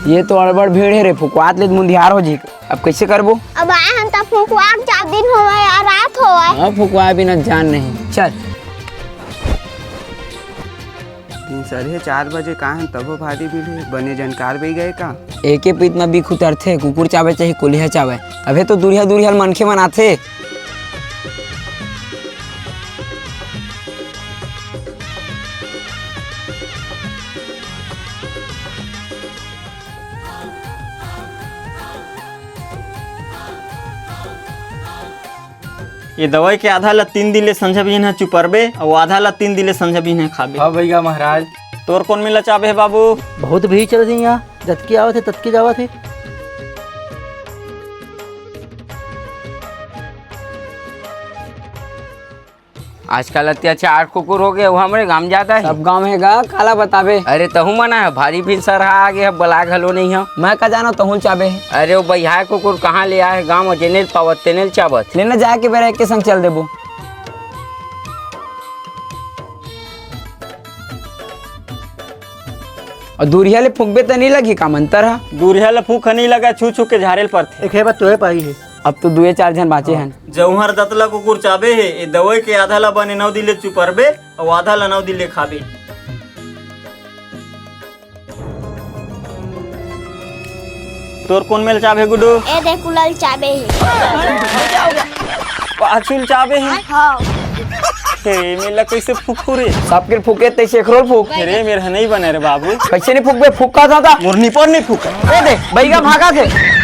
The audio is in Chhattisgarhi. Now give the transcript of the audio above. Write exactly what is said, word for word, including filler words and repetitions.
ये तो अड़बड़ भीड़ हे रे, फुकवात ले मुंधियार हो जी। अब कइसे करबो? अब आए हन त फुकवा के चार दिन होवय या रात होवय। हाँ, फुकवा बिना जान नहीं। चल। दिन सरहे चार बजे का हन, तभो भारी भीड़ हे। बने जानकार बई गए का? एके पीत म बिख उतरथे, कुकुर चाबे चाहे कोलिहा चाबे। तभे तो दूरिहा दूरिहा मनखे मन आथे। ये दवाई के आधा ला तीन दिन ले संझा बिहन ह चुपरबे, अउ आधा ला तीन दिन ले संझा बिहन ह खाबे। हाँ भैया महाराज। तोर कोन मेला चाबे हे बाबू? बहुत भीड़ चलत हे यहाँ, जतकी आवत हे, ततकी जावत हे। आजकल अत्याचार कुकुर हो गए, वो हमरे गांव जाता है। सब गांव हे गा, काला बताबे। अरे तहू मना है, भारी भीड़ सरहा आगे है, बला घलो नहीं है। मैं का जानो तहूल चाबे है। अरे वो बहियाए कुकुर कहाँ ले आए गांव में, जेनेल पावत तेनेल चाबत। लेना जाए के बेरा एक के संग चल देबो। अउ दूरिहा ले फूकबे त नहीं लगी का मंतर हा? दूरिहा ले फूक नहीं लगा, छू छू के झारेल परथे। एक हे बात तोहे पाही है। अब तो दुए चार झन बाँचे हन। जौहर दतला कुकुर चाबे हे, ए दवई के आधा ला बने नौ दिन ले चुपरबे, अउ आधा ला नौ दिन ले खाबे। तोर कोन मेल चाबे हे, गुड्डू? ए दे कुलल चाबे हे। पाछुल चाबे हे? हाँ। हे, मेला कैसे फुकू रे? सबके फुके तैसे एकरो फुक। अरे, मेर ह नहीं बने रे बाबू। कैसे नहीं फुकबे? फुका था, था। मोर निपर नहीं फुका। ए दे, बैगा भागा थे।